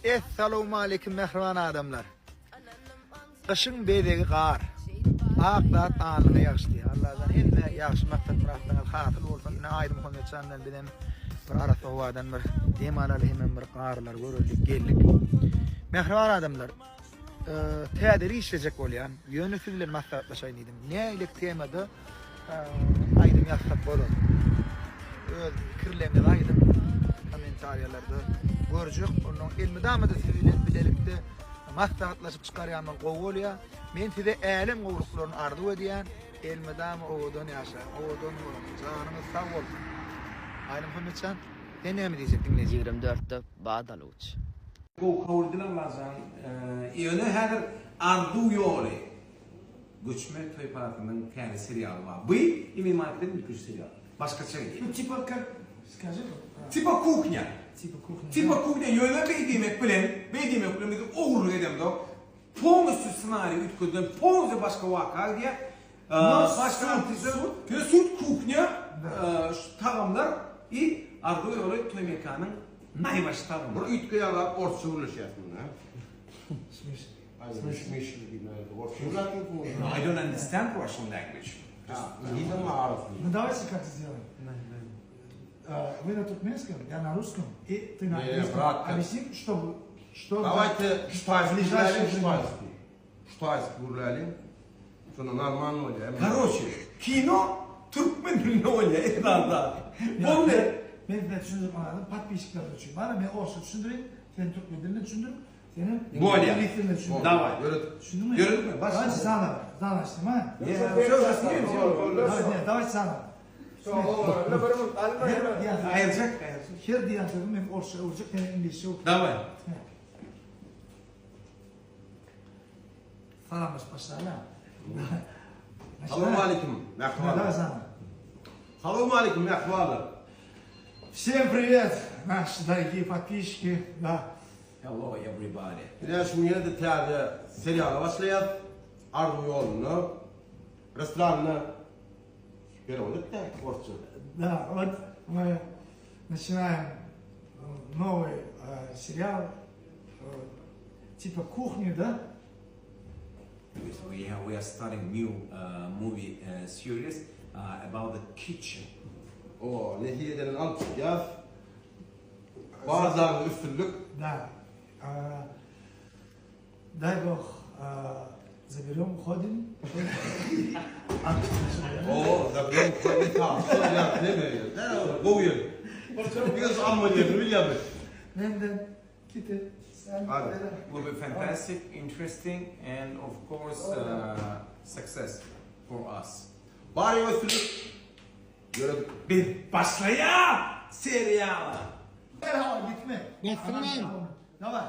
Essalowmaleýkim mähriban adamlar. Gyşyň bezegi gar. Ak zat alnyňa ýagşy diýýär. Allajan hemme ýagşy maksat myratlaryňyz hasyl bolsun. Ine Aýdy Muhammetjan bilen bizem bir arassa howadan bir dem alaly hemem bir garlary göreli geldik. Mähriban adamlar, täzeli işlejek bolýan. Ýöne siz bilen maslahatlaşaýyn diýdim. Nähili temada aýdym ýazsak bolar. Öz pikirleriňizi aýdyň kommentariýalarda görjek. Ondan elmydama-da siz bilen bilelikde maslahatlaşyp çykarýanymyz gowy bolýar. Men size älem gowulyklaryny arzuw edýän. Elmydama owadan ýaşaň, owadan boluň. Janyňyz sag bolsun. Aýdymuhammetjan, sen näme diýjek diňleýjilere? 24-de bat alyp uç. Gowy kabul edil Allajan. Ýöne häzir Arzuw ýoly. Göçme toý parasynyň täze serialy bar. Bu Emil Markeden ilkinji serial. Başgaça gidýär. Nu tipa kak skaži. Tipa kuhnýa. Tipa kuhnýa. Tipa kuhnýa ýöne beý diýmek bilen, beý diýmek bilen biz ogurlyk edemzok. Polnostýu ssenariý üýtgedilen, polnostýu başga waka gidýär. Başga artistler, ýöne sut kuhnýa, şu tagamlar i Arzuw ýoly toý mekanyň naýbaşy tagamlary. Bir üýtgeýän zat orsça gürleşýäs munda. Smeşno. I don't understand Russian language. Ну давайте как сделаем. Вы на туркменском, я на русском, и ты на английском. Объясним, чтобы что Давайте ştaýski gürläliň, ştaýski. Ştaýski gürläliň. Şonda normalny bolýar. Karoçe, kino türkmen dilinde bolýar esasda. Boldy. Men size düşündirip aýdym podpisçikler üçin. Bana men orsça düşündireyim, sen türkmen dilinde düşündir. Senem Bolýar. iňlis dilinde düşündir. Daway. Düşündiňmi? Ýöredikmi? Başla. Давайте заново. Заново снимаем. Давайте, давайте заново. Her diýen Aýyrjak, aýyrjak. her diýen sözümi men orsça öwürjek, sen iňlisçe öwür. Daway. Salamlaşyp başlaýaly. Salowmaleýkim, Давай mähribanlar. заново. Salowmaleýkim, mähribanlar. Всем привет, наши дорогие подписчики. Да. Hello everybody. Ine şu ýene-de täze seriala başlaýas. Arzuw ýolunda. Restoranda perewod etdi orsça. Да, вот мы начинаем э, новый э, сериал э, типа кухни, да? Yes, we have, we are starting new uh, movie uh, series uh, about the kitchen. O, netijeden alyp çykýas. Bar zadyň üstünlik. Да. Э, дай бог, э, заберем, уходим. O, zabiýam Gowy ýer. Biz alma ýerini bilýärmiz. Menden kiti. Sen Hadi. Will be fantastic, interesting, and of course uh, success for us. Bar ýa üstünlik. Ýöredik. Biz başlaýar seriala. Merhaba gitme. Gitsin Давай.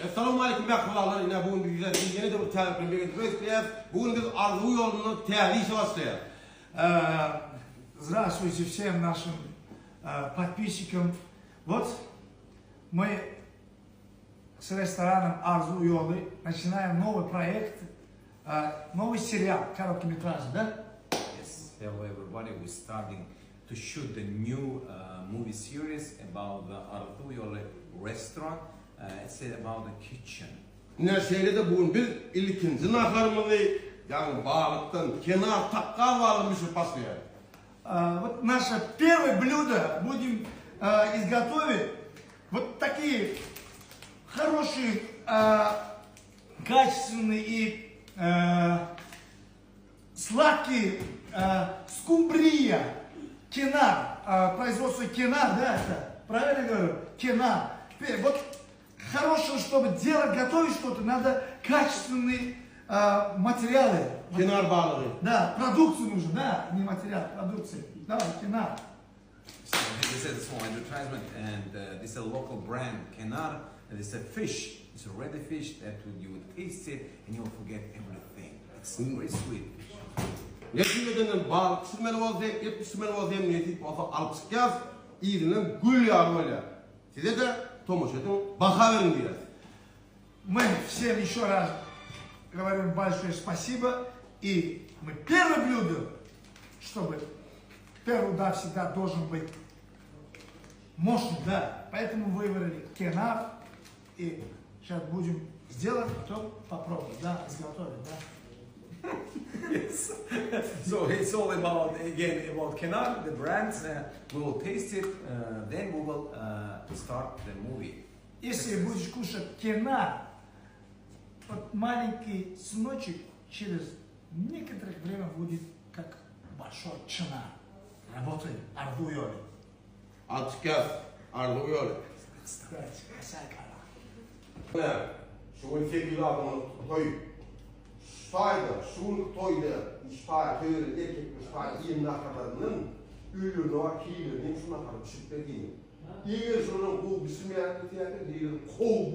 Essalamu aleýkum mähribanlar. Ine bu gün bizler ýene-de bir täze bilen begendirmek isleýäris. Bu gün biz Arzuw ýolunda täze işe başlaýarys. Э, Здравствуйте всем нашим э, подписчикам. Вот мы с рестораном Arzuw Ýoly начинаем новый проект, э, новый сериал, короткометражный, да? Yes, hello everybody. We're starting to shoot the new uh, movie series about the Arzuw Ýoly restaurant. Uh, it's about the kitchen. Ine şeýle-de bu gün biz ilkinji naharymyzy, ýagny balykdan kenar takgaz balygyny bişirip başlaýarys. Э, Вот наше первое блюдо будем э, изготовить вот такие хорошие, э, качественные и э, сладкие э, скумбрия, кенар, э, производство кенар, да, это, правильно говорю? Кенар. Теперь Вот хорошего, чтобы делать, готовить что-то, надо качественные э, материалы. Kenar balygy. Да, продукцию нужно, да, не материал, продукция. Давай, kenar. So this is a small advertisement, and uh, this is a local brand, Kenar. And it's a fish. It's a ready fish that would, you would taste it and you will forget everything. It's very sweet. Netijeden balyk pişirmeli bolsa, et pişirmeli bolsa hem nesip bolsa alyp çykýarys. Yzyna gül ýaly bolýar. Size-de tomaşa ediň, baha beriň diýýäris. Мы всем еще раз говорим большое спасибо. И мы первое блюдо, чтобы первый удар всегда должен быть. Мощный, да. Поэтому выбрали Kenar. И сейчас будем сделать, потом попробовать, да, изготовить, да. Yes. So it's all about again about Kenar, the brand. Uh, we will taste it, uh, then we will uh, start the movie. Если будешь кушать Kenar, вот маленький сыночек через некоторое время будет как большой çynar. Работаем, Arzuw ýoly. Alyp çykýas, Arzuw ýoly. Ine, şu gün 800 adamlyk toý. Şu taýda, şu günki toýda üç taý toý berende erkek üç taý iýen naharlaryndan öýlerine baryp hilerini hem şu nahary bişirip ber diýmek. Eger şolaryň gowy bişirmeýän diýseňiz, diýerin kow.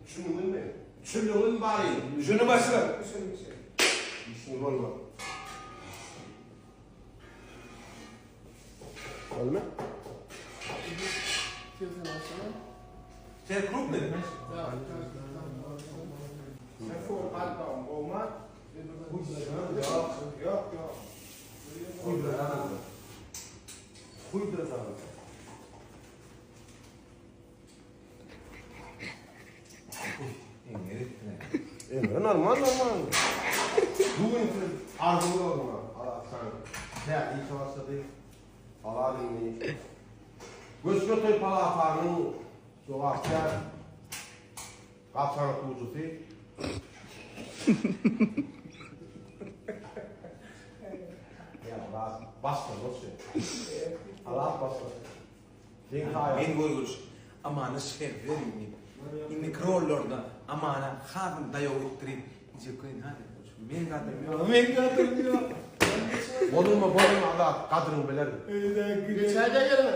Düşündiňizmi? Düşündiňizmi baryny? Şuny başla. Işiňiz bolmaz. Bolmy? Sen krupny. Sen fol galpagyň gowma? Ýok, ýok, ýok. Huýdursaňyz. Huýdursaňyz. Emre normal normal. Bu gün arzuw ýoluna Alaksan täze işe başlady. Halal indi. Göçme toý palatanyň jogapkär gapjanyk ujusy. Ýa başlanmaz şu. Halal başlasyn. Men görgüliş Amana şerif berin diýip. Indiki rollarda Amana hasam daýaw etdirip diýjek welin hadi men gadrym ýok. Men gadrym ýok. Bozulma bozulma Azat gadryňy bilerin. Geçäýde gelme.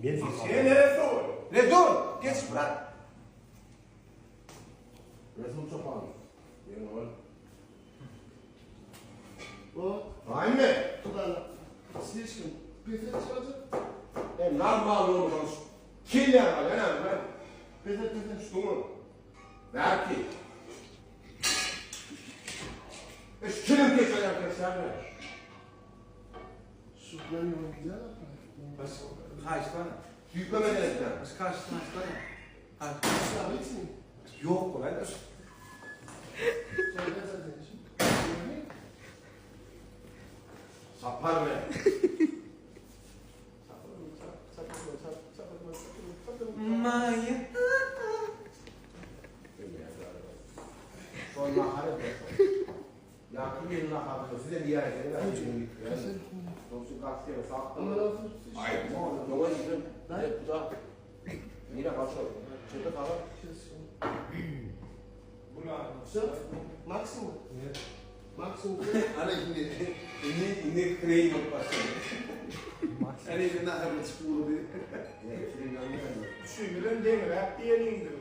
Men Sen Resul. Resul geç brat. Resul çopan. Ýeňil ol. O. Aýmy? Слишком. Pes etdi. E normal ýol Kelýän alýan ben. Pes et, pes et. Şuňa. Belki. E şu kilim geçen geçen. Baş kaç tane? Ýükleme gerekler. Baş kaç tane? Ýok bolaý. Sapar be. Maýa. Şol nahar et. Ýa kim nahar size diýäýseňiz. Dogry gaksiýa sap. Aý, doga gidip, bu da. Nire gaço? Çete galar. Maksimum. Maksimum. Ana indi indi indi kreý bolup başlady. Ana indi naharyny çykyp urdy. Düşündiren deňiräk diýeliňdir.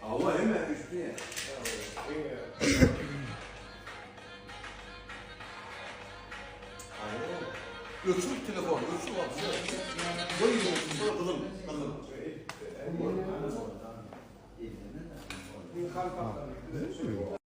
Awa hemen düşdi. Öçür telefon, öçür bak. Goý, gyzym, gyzym.